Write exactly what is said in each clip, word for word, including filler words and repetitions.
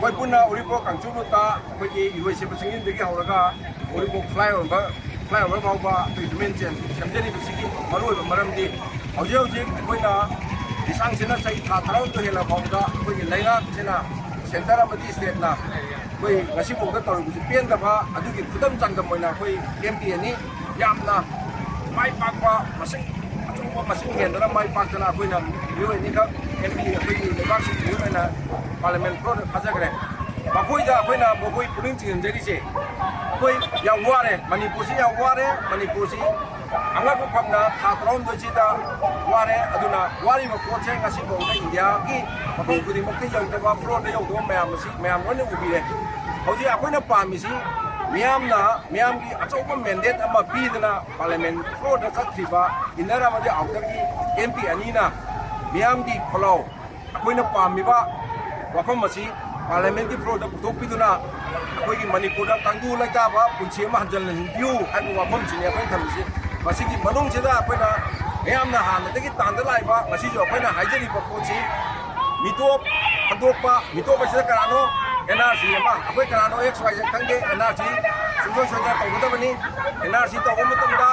ꯑꯩꯈꯣꯏ ꯄꯨꯟꯅ ꯎꯔꯤꯄꯣꯛ ꯀꯥꯡꯆꯨ ꯂꯨꯞꯇ ꯑꯩꯈꯣꯏꯒꯤ ꯏꯔꯣꯏꯁꯦꯝꯕ ꯆꯤꯡꯖꯤꯟꯗꯒꯤ ꯍꯧꯔꯒ ꯎꯔꯤꯄꯣꯛ flyover, flyover ꯐꯥꯎꯕ ꯑꯩꯈꯣꯏ ꯍ꯭ꯌꯨꯃꯦꯟ ꯆꯦꯟ ꯁꯦꯝꯖꯔꯤꯕꯁꯤꯒꯤ ꯃꯔꯨꯑꯣꯏꯕ ꯃꯔꯝꯗꯤ, ꯍꯧꯖꯤꯛ ꯍꯧꯖꯤꯛ ꯑꯩꯈꯣꯏꯅ ꯂꯤꯁꯥꯡꯁꯤꯠꯅ ꯆꯍꯤ ꯊꯥ ꯇꯔꯥꯍꯨꯝꯗꯣꯏ ꯍꯦꯜꯂ ꯐꯥꯎꯕꯗ ꯑꯩꯈꯣꯏꯒꯤ ꯂꯩꯉꯥꯛꯁꯤꯅ, ꯁꯦꯟꯇꯔ ꯑꯃꯗꯤ ꯁ꯭ꯇꯦꯠꯅ ꯑꯩꯈꯣꯏ ꯉꯁꯤꯐꯥꯎꯗ ꯇꯧꯔꯤꯕꯁꯤ ꯄꯦꯟꯗꯕ, ꯑꯗꯨꯒꯤ ꯈꯨꯗꯝ ꯆꯥꯡꯗꯝ ꯑꯣꯏꯅ ꯑꯩꯈꯣꯏ ꯑꯦꯝ ꯄꯤ ꯑꯅꯤ ꯌꯥꯝꯅ ꯃꯥꯏ ꯄꯥꯛꯄ, ꯃꯁꯤꯡ ꯑꯆꯧꯕ ꯃꯁꯤꯡ ꯍꯦꯟꯗꯅ ꯃꯥꯏ ꯄꯥꯛꯇꯅ ꯑꯩꯈꯣꯏꯅ ꯃꯤꯑꯣꯏ ꯑꯅꯤꯈꯛ ꯑꯦꯝ ꯄꯤ ꯑꯩꯈꯣꯏꯒꯤ ꯂꯩꯕꯥꯛꯁꯤꯒꯤ ꯃꯤꯑꯣꯏ ꯑꯣꯏꯅ ꯄꯥꯔꯂꯤꯌꯥꯃꯦꯟ ꯐ꯭ꯂꯣꯔꯗ ꯊꯥꯖꯈ꯭ꯔꯦ꯫ ꯃꯈꯣꯏꯗ ꯑꯩꯈꯣꯏꯅ ꯃꯈꯣꯏ ꯄꯨꯛꯅꯤꯡ ꯆꯤꯡꯁꯤꯟꯖꯔꯤꯁꯦ, ꯑꯩꯈꯣꯏ ꯌꯥꯝ ꯋꯥꯔꯦ, ꯃꯅꯤꯄꯨꯔꯁꯤ ꯌꯥꯝ ꯋꯥꯔꯦ, ꯃꯅꯤꯄꯨꯔꯁꯤ ꯑꯉꯛꯄ ꯐꯝꯅ ꯊꯥ ꯇꯔꯥꯍꯨꯝꯗꯣꯏꯁꯤꯗ ꯋꯥꯔꯦ꯫ ꯑꯗꯨꯅ ꯋꯥꯔꯤꯕ ꯄꯣꯠꯁꯦ ꯉꯁꯤꯐꯥꯎꯗ ꯏꯟꯗꯤꯌꯥꯒꯤ ꯃꯐꯝ ꯈꯨꯗꯤꯡꯃꯛꯇ ꯌꯧꯗꯕ, ꯐ꯭ꯂꯣꯔꯗ ꯌꯧꯗꯕ ꯃꯌꯥꯝ ꯑꯁꯤ ꯃꯌꯥꯝ ꯂꯣꯏꯅ ꯎꯕꯤꯔꯦ꯫ ꯍꯧꯖꯤꯛ ꯑꯩꯈꯣꯏꯅ ꯄꯥꯝꯃꯤꯁꯤ ꯃꯤꯌꯥꯝꯅ, ꯃꯤꯌꯥꯝꯒꯤ ꯑꯆꯧꯕ ꯃꯦꯟꯗꯦꯠ ꯑꯃ ꯄꯤꯗꯅ ꯄꯥꯔꯂꯤꯌꯥꯃꯦꯟ ꯐ꯭ꯂꯣꯔꯗ ꯆꯠꯈ꯭ꯔꯤꯕ ꯏꯟꯅꯔ ꯑꯃꯗꯤ ꯑꯥꯎꯇꯔꯒꯤ ꯑꯦꯝ ꯄꯤ ꯑꯅꯤꯅ ꯃꯤꯌꯥꯝꯒꯤ ꯈꯣꯜꯂꯥꯎ, ꯑꯩꯈꯣꯏꯅ ꯄꯥꯝꯃꯤꯕ ꯋꯥꯐꯝ ꯑꯁꯤ ꯄꯥꯔꯂꯤꯌꯥꯃꯦꯟꯒꯤ ꯐ꯭ꯂꯣꯔꯗ ꯄꯨꯊꯣꯛꯄꯤꯗꯨꯅ ꯑꯩꯈꯣꯏꯒꯤ ꯃꯅꯤꯄꯨꯔꯗ ꯇꯪꯗꯨ ꯂꯩꯇꯥꯕ ꯄꯨꯟꯁꯤ ꯑꯃ ꯍꯟꯖꯤꯜꯍꯟꯕꯤꯌꯨ ꯍꯥꯏꯕ ꯋꯥꯐꯝꯁꯤꯅꯤ ꯑꯩꯈꯣꯏꯅ ꯊꯝꯃꯤꯁꯤ꯫ ꯃꯁꯤꯒꯤ ꯃꯅꯨꯡꯁꯤꯗ ꯑꯩꯈꯣꯏꯅ ꯃꯌꯥꯝꯅ ꯍꯥꯟꯅꯗꯒꯤ ꯇꯥꯟꯗ ꯂꯥꯛꯏꯕ, ꯉꯁꯤꯁꯨ ꯑꯩꯈꯣꯏꯅ ꯍꯥꯏꯖꯔꯤꯕ ꯄꯣꯠꯁꯤ ꯃꯤꯇꯣꯞ ꯍꯟꯗꯣꯛꯄ, ꯃꯤꯇꯣꯞ ꯑꯁꯤꯗ ꯀꯅꯥꯅꯣ? ꯑꯦꯟ ꯑꯥꯔ ꯁꯤ ꯑꯃ, ꯑꯩꯈꯣꯏ ꯀꯅꯥꯅꯣ ꯑꯦꯛꯁ ꯋꯥꯏ ꯖꯦꯠ ꯈꯪꯗꯦ, ꯑꯦꯟ ꯑꯥꯔ ꯁꯤ ꯁꯨꯡꯁꯣꯏ ꯁꯣꯏꯗꯅ ꯇꯧꯒꯗꯕꯅꯤ꯫ ꯑꯦꯟ ꯑꯥꯔ ꯁꯤ ꯇꯧꯕ ꯃꯇꯝꯗ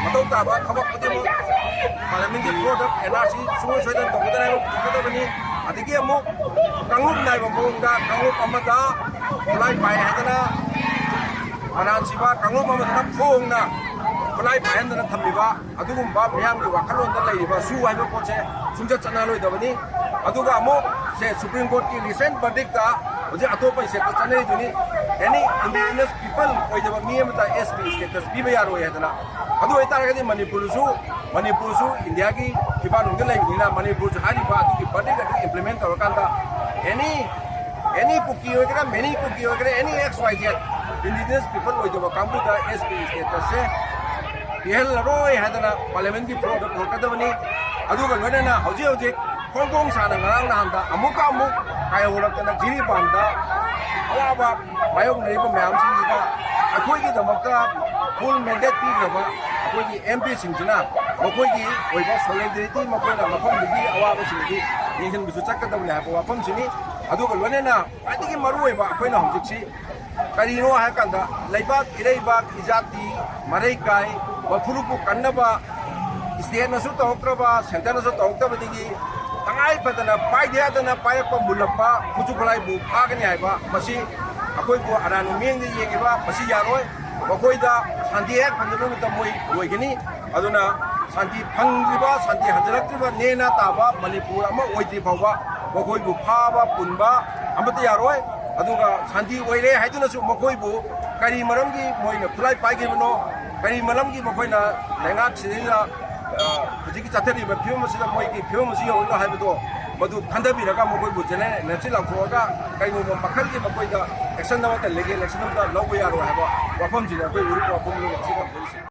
ꯃꯊꯧ ꯇꯥꯕ ꯊꯕꯛ ꯈꯨꯗꯤꯡꯃꯛ ꯄꯥꯔꯂꯤꯌꯥꯃꯦꯟꯒꯤ ꯐ꯭ꯂꯣꯔꯗ ꯑꯦꯟ ꯑꯥꯔ ꯁꯤ ꯁꯨꯡꯁꯣꯏ ꯁꯣꯏꯗꯅ ꯇꯧꯒꯗꯕꯅꯤ ꯍꯥꯏꯕ ꯄꯨꯊꯣꯛꯀꯗꯕꯅꯤ꯫ ꯑꯗꯒꯤ ꯑꯃꯨꯛ ꯀꯥꯡꯂꯨꯞ ꯅꯥꯏꯕ ꯃꯑꯣꯡꯗ ꯀꯥꯡꯂꯨꯞ ꯑꯃꯗ ꯈꯨꯠꯂꯥꯏ ꯄꯥꯏ ꯍꯥꯏꯗꯅ ꯃꯔꯥꯟ ꯁꯤꯕ, ꯀꯥꯡꯂꯨꯞ ꯑꯃꯗꯅ ꯐꯣꯡꯅ ꯈꯨꯠꯂꯥꯏ ꯄꯥꯏꯍꯟꯗꯅ ꯊꯝꯕꯤꯕ, ꯑꯗꯨꯒꯨꯝꯕ ꯃꯤꯌꯥꯝꯒꯤ ꯋꯥꯈꯜꯂꯣꯟꯗ ꯂꯩꯔꯤꯕ ꯁꯨ ꯍꯥꯏꯕ ꯄꯣꯠꯁꯦ ꯁꯨꯡꯆꯠ ꯆꯠꯅꯔꯣꯏꯗꯕꯅꯤ꯫ ꯑꯗꯨꯒ ꯑꯃꯨꯛ ꯁꯦ ꯁꯨꯄ꯭ꯔꯤꯝ ꯀꯣꯔꯠꯀꯤ ꯔꯤꯁꯦꯟ ꯕꯔꯗꯤꯛꯇ ꯍꯧꯖꯤꯛ ꯑꯇꯣꯞꯄ ꯁ꯭ꯇꯦꯠꯇ ꯆꯠꯅꯔꯤꯗꯨꯅꯤ, ꯑꯦꯅꯤ ꯏꯟꯗꯤꯖꯤꯅꯁ ꯄꯤꯄꯜ ꯑꯣꯏꯗꯕ ꯃꯤ ꯑꯃꯗ ꯑꯦꯁ ꯄꯤ ꯁ꯭ꯇꯦꯇꯁ ꯄꯤꯕ ꯌꯥꯔꯣꯏ ꯍꯥꯏꯗꯅ꯫ ꯑꯗꯨ ꯑꯣꯏꯇꯥꯔꯒꯗꯤ ꯃꯅꯤꯄꯨꯔꯁꯨ, ꯃꯅꯤꯄꯨꯔꯁꯨ ꯏꯟꯗꯤꯌꯥꯒꯤ ꯐꯤꯕꯥꯛꯅꯨꯡꯗ ꯂꯩꯕꯅꯤꯅ ꯃꯅꯤꯄꯨꯔꯁꯨ ꯍꯥꯏꯔꯤꯕ ꯑꯗꯨꯒꯤ ꯕꯔꯗꯤꯛ ꯑꯗꯨ ꯏꯝꯄ꯭ꯂꯤꯃꯦꯟ ꯇꯧꯔꯀꯥꯟꯗ ꯑꯦꯅꯤ, ꯑꯦꯅꯤ ꯀꯨꯀꯤ ꯑꯣꯏꯒꯦꯔꯥ, ꯃꯦꯅꯤ ꯀꯨꯀꯤ ꯑꯣꯏꯒꯦꯔꯥ, any X Y Z indigenous people ꯑꯣꯏꯗꯕ ꯀꯥꯡꯕꯨꯗ ꯑꯦꯁ ꯄꯤ ꯁ꯭ꯇꯦꯇꯁꯁꯦ ꯄꯤꯍꯜꯂꯔꯣꯏ ꯍꯥꯏꯗꯅ ꯄꯥꯔꯂꯤꯌꯥꯃꯦꯟꯒꯤ ꯐ꯭ꯂꯣꯔꯗ ꯄꯨꯔꯛꯀꯗꯕꯅꯤ꯫ ꯑꯗꯨꯒ ꯂꯣꯏꯅꯅ ꯍꯧꯖꯤꯛ ꯍꯧꯖꯤꯛ ꯐꯣꯡ ꯐꯣꯡ ꯁꯥꯅ ꯉꯔꯥꯡ ꯅꯍꯥꯟꯗ ꯑꯃꯨꯛꯀ ꯑꯃꯨꯛ ꯀꯥꯏꯍꯧꯔꯛꯇꯅ ꯖꯤꯔꯤꯕꯥꯝꯗ ꯑꯋꯥꯕ ꯃꯥꯌꯣꯛꯅꯔꯤꯕ ꯃꯌꯥꯝꯁꯤꯡꯁꯤꯗ ꯑꯩꯈꯣꯏꯒꯤꯗꯃꯛꯇ ꯐꯨꯜ ꯃꯦꯟꯗꯦꯠ ꯄꯤꯈ꯭ꯔꯕ ꯑꯩꯈꯣꯏꯒꯤ ꯑꯦꯝ ꯄꯤꯁꯤꯡꯁꯤꯅ ꯃꯈꯣꯏꯒꯤ ꯑꯣꯏꯕ ꯁꯣꯂꯤꯗꯔꯤꯇꯤ, ꯃꯈꯣꯏꯅ ꯃꯐꯝꯗꯨꯒꯤ ꯑꯋꯥꯕꯁꯤꯡꯗꯤ ꯌꯦꯡꯁꯤꯟꯕꯁꯨ ꯆꯠꯀꯗꯕꯅꯤ ꯍꯥꯏꯕ ꯋꯥꯐꯝꯁꯤꯅꯤ꯫ ꯑꯗꯨꯒ ꯂꯣꯏꯅꯅ ꯈ꯭ꯋꯥꯏꯗꯒꯤ ꯃꯔꯨꯑꯣꯏꯕ ꯑꯩꯈꯣꯏꯅ ꯍꯧꯖꯤꯛꯁꯤ ꯀꯔꯤꯅꯣ ꯍꯥꯏꯔꯀꯥꯟꯗ, ꯂꯩꯕꯥꯛ ꯏꯔꯩꯕꯥꯛ ꯏꯖꯥꯇꯤ ꯃꯔꯩ ꯀꯥꯏ ꯋꯥꯐꯨꯔꯨꯞꯄꯨ ꯀꯟꯅꯕ ꯁ꯭ꯇꯦꯠꯅꯁꯨ ꯇꯧꯔꯛꯇ꯭ꯔꯕ, ꯁꯦꯟꯇꯔꯅꯁꯨ ꯇꯧꯔꯛꯇꯕꯗꯒꯤ ꯇꯉꯥꯏ ꯐꯗꯅ ꯄꯥꯏꯗ ꯌꯥꯗꯅ ꯄꯥꯏꯔꯛꯄ ꯃꯨꯜꯂꯛꯄ ꯈꯨꯠꯁꯨ ꯈꯨꯠꯂꯥꯏꯕꯨ ꯐꯥꯒꯅꯤ ꯍꯥꯏꯕ, ꯃꯁꯤ ꯑꯩꯈꯣꯏꯕꯨ ꯑꯔꯥꯟꯕ ꯃꯤꯠꯌꯦꯡꯗ ꯌꯦꯡꯉꯤꯕ ꯃꯁꯤ ꯌꯥꯔꯣꯏ꯫ ꯃꯈꯣꯏꯗ ꯁꯥꯟꯇꯤ ꯍꯦꯛ ꯐꯪꯗꯕ ꯅꯨꯃꯤꯠꯇ ꯃꯣꯏ ꯂꯣꯏꯒꯅꯤ꯫ ꯑꯗꯨꯅ ꯁꯥꯟꯇꯤ ꯐꯪꯗ꯭ꯔꯤꯕ, ꯁꯥꯟꯇꯤ ꯍꯟꯖꯤꯜꯂꯛꯇ꯭ꯔꯤꯕ ꯅꯦꯅꯥ ꯇꯥꯕ ꯃꯅꯤꯄꯨꯔ ꯑꯃ ꯑꯣꯏꯗ꯭ꯔꯤ ꯐꯥꯎꯕ ꯃꯈꯣꯏꯕꯨ ꯐꯥꯕ ꯄꯨꯟꯕ ꯑꯃꯠꯇ ꯌꯥꯔꯣꯏ꯫ ꯑꯗꯨꯒ ꯁꯥꯟꯇꯤ ꯑꯣꯏꯔꯦ ꯍꯥꯏꯗꯨꯅꯁꯨ ꯃꯈꯣꯏꯕꯨ ꯀꯔꯤ ꯃꯔꯝꯒꯤ ꯃꯣꯏꯅ ꯈꯨꯠꯂꯥꯏ ꯄꯥꯏꯈꯤꯕꯅꯣ, ꯀꯔꯤ ꯃꯔꯝꯒꯤ ꯃꯈꯣꯏꯅ ꯂꯩꯉꯥꯛꯁꯤꯗꯩꯗ, ꯑ, ꯍꯧꯖꯤꯛꯀꯤ ꯆꯠꯊꯔꯤꯕ ꯐꯤꯕꯝ ꯑꯁꯤꯗ ꯃꯣꯏꯒꯤ ꯐꯤꯕꯝ ꯑꯁꯤ ꯌꯧꯔꯤꯅꯣ ꯍꯥꯏꯕꯗꯣ ꯃꯗꯨ ꯈꯟꯊꯕꯤꯔꯒ ꯃꯈꯣꯏꯕꯨ ꯖꯦꯅꯔꯦꯜ ꯑꯦꯂꯦꯛꯁꯟ ꯂꯥꯎꯊꯣꯛꯑꯒ ꯀꯩꯒꯨꯝꯕ ꯃꯈꯜꯒꯤ ꯃꯈꯣꯏꯗ action ꯑꯃꯠꯇ, legal action ꯑꯃꯠꯇ ꯂꯧꯕ ꯌꯥꯔꯣꯏ ꯍꯥꯏꯕ ꯋꯥꯐꯝꯁꯤꯅꯤ ꯑꯩꯈꯣꯏ ꯎꯔꯤꯄꯣꯛ ꯋꯥꯐꯝ ꯑꯁꯤ ꯊꯝꯖꯔꯤꯁꯤ꯫